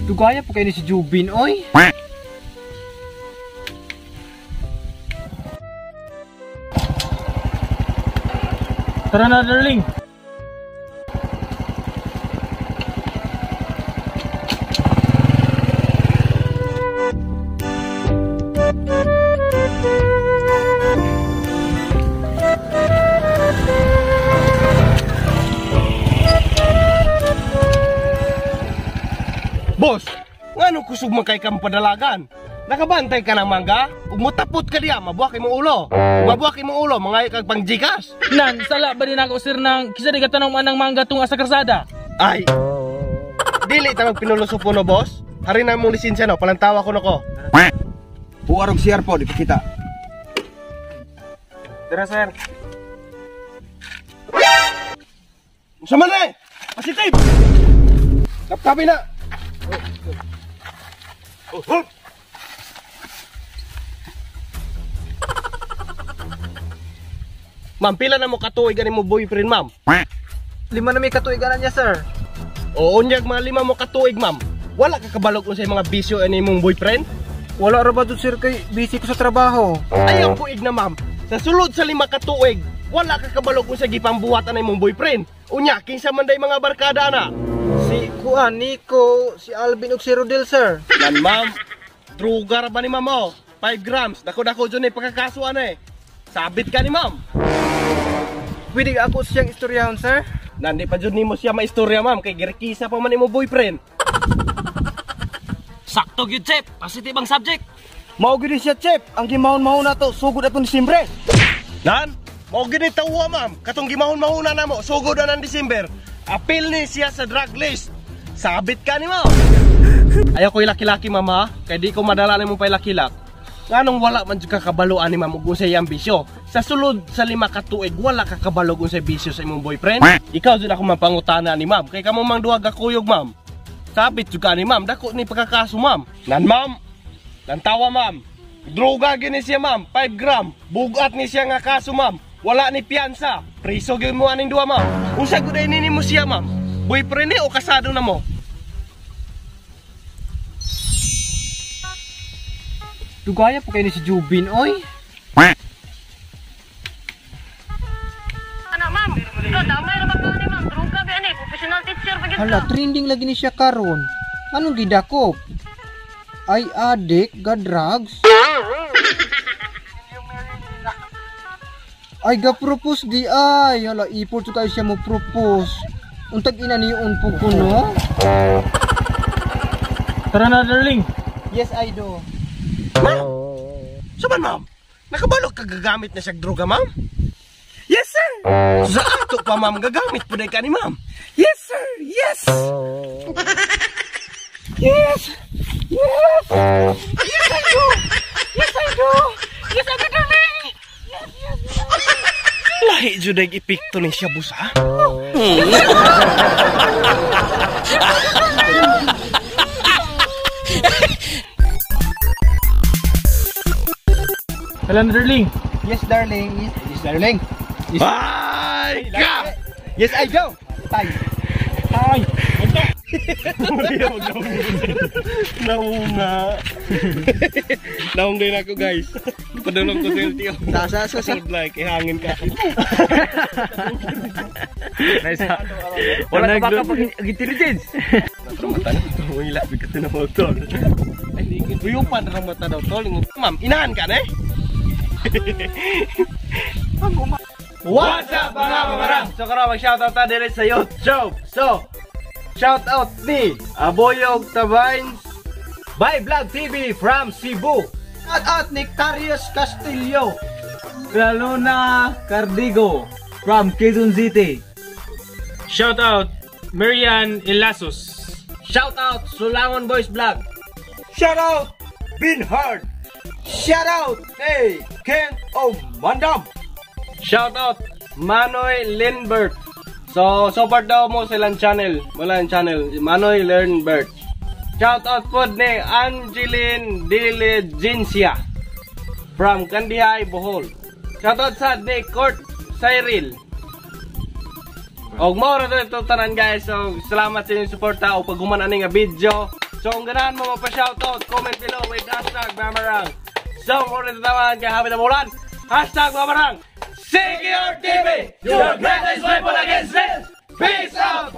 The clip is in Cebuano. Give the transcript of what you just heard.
Dugaya po kayo ni si Jubin, oy. Tara na, darling. Boss, ngano kusog man kay kang padalagan? Nakabantay ka ng mangga? Ug motapot ka diya, mabuak imong ulo. Mabuak imong ulo, mangayo kag pang Gcash. Nan, sala ba din ako sir nang kisa di ka tanong anang mangga tung asa karsada? Ay. Dili ta magpinuloso no, boss. Hari na mong lisensya no, palantawa ko no ko. Buarog CR po, di pa kita. Tara sir. Unsa man eh? Positive. Kapkapi na. Oh, oh. Ma'am, pila na mo katuig ani mo boyfriend, ma'am? 5 na may katuig ana niya, sir. Oo, unyag mga 5 mo katuig, ma'am. Wala ka kabalog unsay mga bisyo ani mong boyfriend? Wala ra ba jud, sir, kay busy ko sa trabaho. Ayaw puig na, ma'am. Sa sulod sa 5 katuig, wala ka kabalog unsay gipambuhat ani mong boyfriend. Unya, kinsa man day mga barkada ana? Si Kuan, Nico, si Alvin ug si Rodel, sir. Nan, ma'am, druga ra ba ni ma'am, oh? 5 grams. Dako-dako jud ni pagkakaso ana eh. Sabit ka ni ma'am. Pwede ako siyang istoryahon, sir? Nandi pa jud nimo siya maistorya, ma'am, kay girkisa pa man imo boyfriend. Sakto gyud, chef. Positive ang subject. Mao gyud siya, chef. Ang gimahon-mahon nato sugod atong Disyembre. Nan, mao gyud ni tawwa, ma'am. Katong gimahon-mahon na namo sugod na ng December. Apil ni siya sa drug list. Sabit ka ni ma'am. Ayaw ko ilaki-laki, ma'am, ha? Kay di ko madala nimo pa ilaki-lak. Nganong wala man jud ka kabalo ani ma'am ug unsay iyang bisyo? Sa sulod sa 5 ka tuig wala ka kabalo ug unsay bisyo sa imong boyfriend? Ikaw jud ako mapangutana ni ma'am kay kamo mang duha gakuyog, ma'am. Sabit jud ka ni ma'am, dako ni pagkakaso, ma'am. Nan ma'am, nantawa ma'am. Droga gini siya, ma'am, 5 gram. Bugat ni siya nga kaso, ma'am. Wala ni piyansa. Priso gyud mo aning duha, ma'am. Unsa gud ay nini mo siya, ma'am? Boyfriend ni o kasado na mo? Dugaya po kayo ni si Jubin, oy. Ana, ma'am. Ikaw, damay ra ba ka ni ma'am? Droga ba ani? Professional teacher pa gyud ka. Hala, trending lagi ni siya karon. Anong gidakop? Ay, adik, ga drugs. Ay, ga-propose di ay. Hala, ipor to kayo siya mo propose. Untag ina niyon po ko, no? Tara na, darling. Yes, I do. Ma'am! Saban, ma'am? Nakabalog ka gagamit na siyang droga, ma'am? Yes, sir! Sa ato pa, ma'am, gagamit po din ka ni ma'am. Yes, sir! Yes! Yes! Yes! Yes, I do! Yes, I do! Yes, I do, darling! Yes, yes, yes! Lahi jud ay epekto ni siya, busa. Hello, darling. Yes, darling. Yes, darling. Yes. Ay, ka! Yes, I do. Tay. Ay. Naunga. Naung din ako, guys. Padulong ko sa LTO. Sa, sa, sa. Good like, ihangin ka. Nice. Wala ka baka pag intelligence. Mata na. Wala, bigat na mo, tol. Ay, uyupan na mata daw, tol. Ma'am, inahan ka na eh? What's up, mga kamarang? So karon mag-shoutout ta dire sa YouTube. So, shoutout ni Aboyog Tabains by Vlog TV from Cebu. Shout out ni Carius Castillo. Laluna Cardigo from Quezon City. Shout out Marian Ilasos. Shout out Sulangon Boys Vlog. Shout out Bin Hard. Shout out hey Ken of Mandam. Shout out Manoy Lindbert. So support daw mo silang channel. Wala yung channel. Manoy Lindbert. Shout out po ni Angeline Diligencia from Kandihay, Bohol. Shout out sa ni Court Cyril. Og mao ra to tanan, guys. So salamat sa inyong suporta og paghuman ani nga video. So kung ganahan mo magpa-shoutout, comment below with #Mamarang. So kung ulit tamaan kay Habi na Mulan, #Mamarang! Secure TV! Your greatest weapon against this! Peace out!